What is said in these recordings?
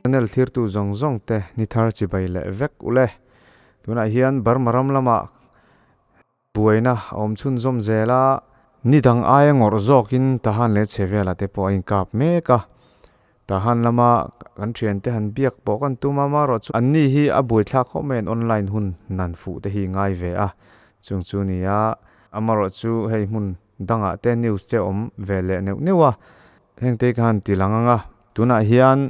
Channel thirtu zawng zawng te ni thar chibai leh vek ule. Tunah hian Burma ram lamah buaina a awm chhunzawm zel a, ni dang aia ngawrh zawkin Tahan leh chhevelah te pawh a inkap mek a. Tahan lama kan thiante han biak pawh kan tum a, amaherawhchu anni hi a buaithlak khawp mai an online hun nan fuh te hi ngai ve a, chung chu ni a, amaherawhchu hei hmun dangah te news te awm ve leh neuh neuh a, hengte kha han ti lang ang a, tunah hian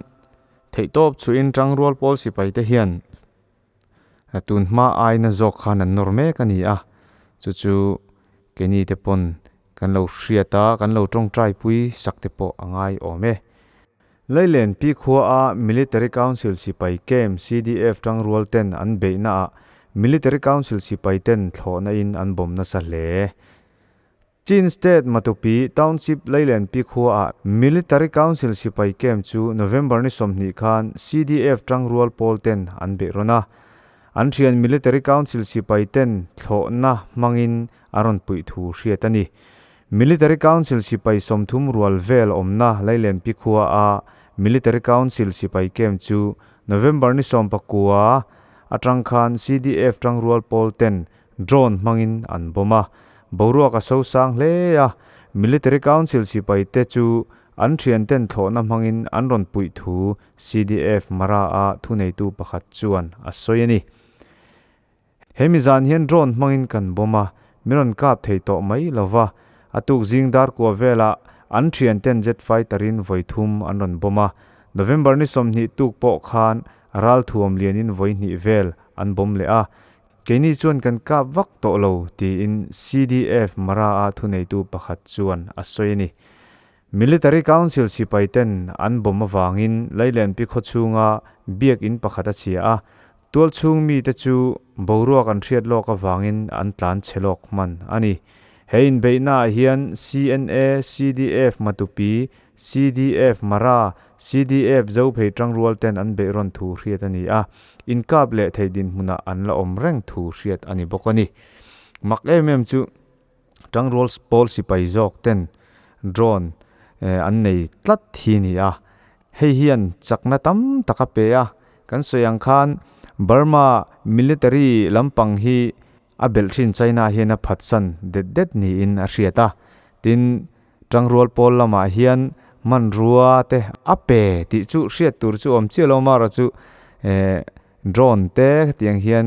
theihtawp chhuihin tangrual pawl sipai te hian tun hma aina zawk khan an nawr mek a ni a, chu chu keini te pawn kan lo hriat a, kan lo tawngtai pui sak te pawh a ngai awm e. Leilen pi khua a Military Council sipai camp CDF tangrual ten an beihna ah Military Council sipai ten thlawhna in an bawm nasa hle. Chin State Matupi Township Leilen pi khua ah Military Council sipai camp chu November ni 20 khan CDF tangrual pawl ten an beih rawn a. An thian Military Council sipai ten thlawhna hmangin a rawn puih thu hriat a ni. Military Council sipai 30 rual vel awmna Leilen pi khua a Military Council sipai camp chu November ni 19 atang khan CDF tangrual pawl ten drone hmangin an bawm a, boruak a so sang hle a, Military Council sipai te chu an thian ten thlawhna hmangin an rawn puih thu CDF Mara a thuneitu pakhat chuan a sawi a ni. He mizan hian drone hmangin kan bawm a, min rawn kap thei tawh mai lova, a tuk zing dar kua vela an thian ten jet fighter-in vawi thum an rawn bawm a, November ni 20 tuk pawh khan ral thuam lianin vawi hnih vel an bawm leh a, keini chuan kan kap vak tawh lo tiin CDF Mara a thuneitu pakhat chuan a sawi a ni. Military Council sipai ten an bawm awangin Leilen pi khaw chhunga biak in pakhat a chhia a, tual chhung mi te chu boruak an hriat lawk awangin an tlan chhe lawk hman a ni. He inbeihna ah hian CNA, CDF Matupi, CDF Mara, CDF Zophei tangrual ten an beih rawn thu hriat a ni a, inkap leh thei dinhmunah an la awm reng thu hriat a ni bawk a ni. Mak em em chu tangrual pawl sipai zawk ten drone an nei tlat hi ni a, hei hian chakna tam tak a pe a, kan sawi ang khan Burma military lampang hi a belh thin China hian a phatsan det det niin a hriat a, tin tangrual pawl lamah hian man rua te a pe tih chu hriat tur chu awm chiah lo mara chu drone te tiang hian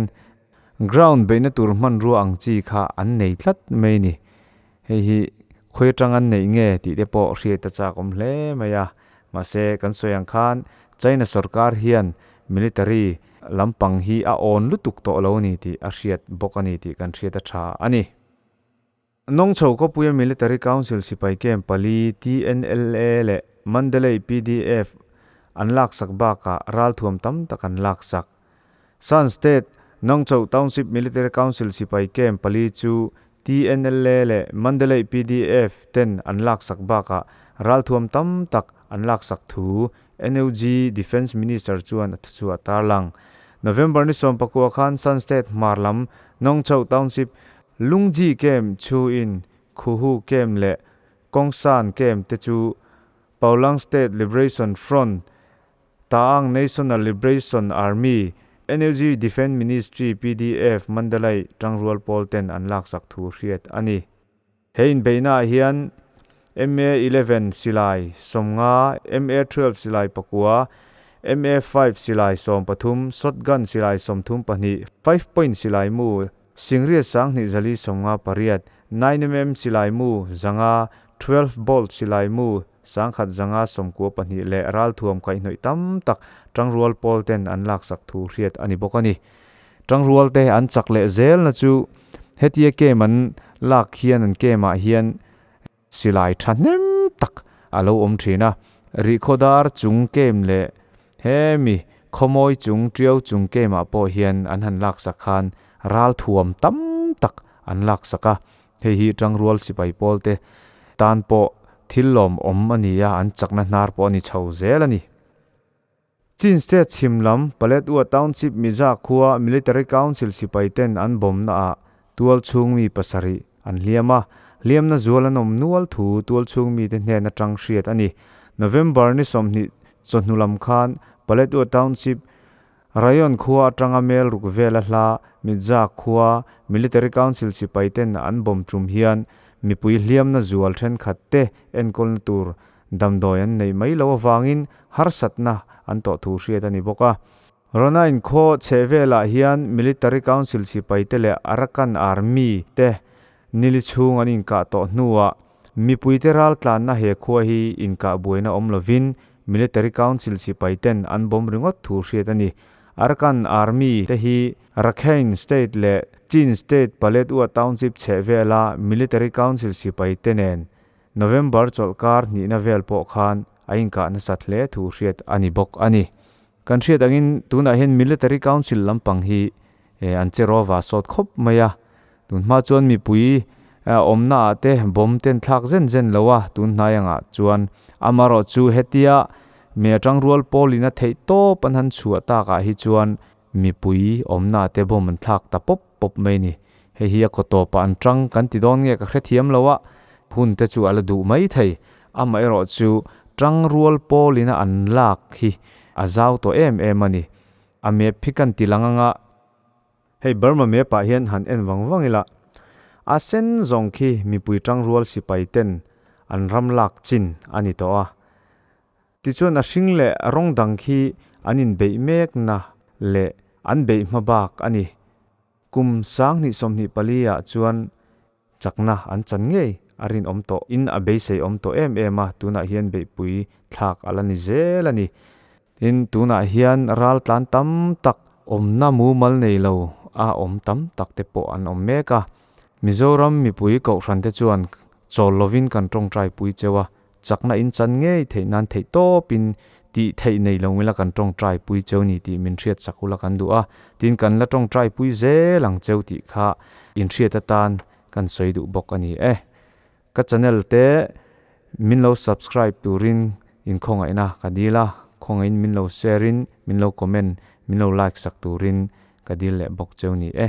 ground beihna tur hman rua ang chi kha an nei tlat mai ni. Hei hi khawi atang an neih nge tih te pawh hriat a chak awm hle mai a, mahse kan sawi ang khan China sarkar hian military lampang hi a awn lutuk tawh lo ni tih a hriat bawk a ni tih kan hriat a tha a ni. Nongchho khawpuia Military Council sipai camp pali TNLA leh Mandalay PDF an laksak bakah ral thuam tam tak an laksak. Shan State Nongchho Township Military Council sipai camp pali chu TNLA leh Mandalay PDF ten an laksak bakah ral thuam tam tak an laksak thu NUG Defence Minister chuan a thuchhuah tarlang. November ni 19 khan Shan State hmar lam Nongchho Township Lungji camp chu in Khuhu camp leh Kongsan camp te chu Paulang State Liberation Front, Ta'ang National Liberation Army, NUG Defence Ministry PDF Mandalay tangrual pawl ten an laksak thu hriat a ni. He inbeihna ah hian MA11 silai 50, MA12 silai 9, MA5 silai 13, shotgun silai 32, 5 point silai mu singriat sang hnih zali 58, 9mm silai mu zanga, 12 bolt silai mu sangkhat zanga 92 leh ral thuam kai hnoi tam tak tangrual pawl ten an laksak thu hriat ani bawk a ni. Tangrual te an chak leh zel na chu hetia kem an lak hian an kemah hian silai tha hnem tak a lo awm thin a, ri khawdar chung kem leh hemi khawmawi chung tiau chung kemah pawh hian an han laksak khan ral thuam tam tak an laksak a, hei hi tangrual sipai pawl te tan pawh thil lawm awm a ni a, an chakna hnar pawh a ni chho zel a ni. Chin State chhimlam Paletwa Township Miza khua Military Council sipai ten an bawmna ah tual chhung mi pasarih an hliam a, hliamna zual an awm nual thu tual chhung mi te hnen atang hriat a ni. November ni 20 chawhnu lam khan Paletwa Township, Rayon khua atanga mel ruk vela hla Mitza khua Military Council sipaiten an bomb tum hian mipui hliamna zual thenkhat te enkawlna tur damdawi an neih mai loh avangin harsatna an tawh thu hriat a ni bawk a. Ronain khaw chhehvelah hian Military Council sipaite leh Arakan Army te nili chhung an inkah tawh hnuah mipuite raltlanna he khua hi inkah buaina awm lovin Military Council sipaiten an bomb ringawt thu hriat a ni. Arakan Army te hi Rakhine State leh Chin State Paletwa Township chhehvela Military Council sipaite nen November chawlhkar hnihna vel pawh khan a inkah nasat hle thu hriat a ni bawk a ni. Kan hriat angin tunah hian Military Council lampang hi an che rawva sawt khawp mai a, tun hma chuan mipui awmna ah te bomb ten thlak zen zen lo a, tun hnai angah chuan amarawh chu hetia mi atang rual pawlin a theih tawp an han chhuah takah hi chuan mipui awmna ah te bomb an thlak ta pawp pawp mai a ni. Hei hi a kaw tawpah an tang kan ti dawn nge ka hrethiam lo a, hun te chu a la duh mai thei. Amaherawh chu tangrual pawlina an lak hi a zau tawh em em a ni. A map hi kan ti lang anga hei Burma map ah hian han en vang vang ila a sen zawng khi mipui tangrual sipai ten an ram lak chin a ni tawh a. Tichuan a hring leh rawng dang khi an inbeih mekna leh an beih hma bak a ni. Kum 2024 ah chuan chakna an chan ngei a rinawm tawh in a beisei awm tawh em em a, tunah hian beihpui thlak a la ni zel a ni. Tin, tunah hian ral tlan tam tak awmna mumal nei lo a awm tam tak te pawh an awm mek a. Mizoram mipui kohhran te chuan chawl lovin kan tawngtai pui cheu a, Chakna in chan ngei theih nan theih tawpin tih theih nei lo ila kan tawngtai pui cheu ni tih min hriat sak ula kan duh a, tin kan la tawngtai pui zel ang cheu tih kha in hriat atan kan sawi duh bawk a ni e. Ka channel te min lo subscribe turin in khawngaihna ka dil a, khawngaihin min lo share in min lo comment min lo like sak turin ka dil leh bawk cheu ni e.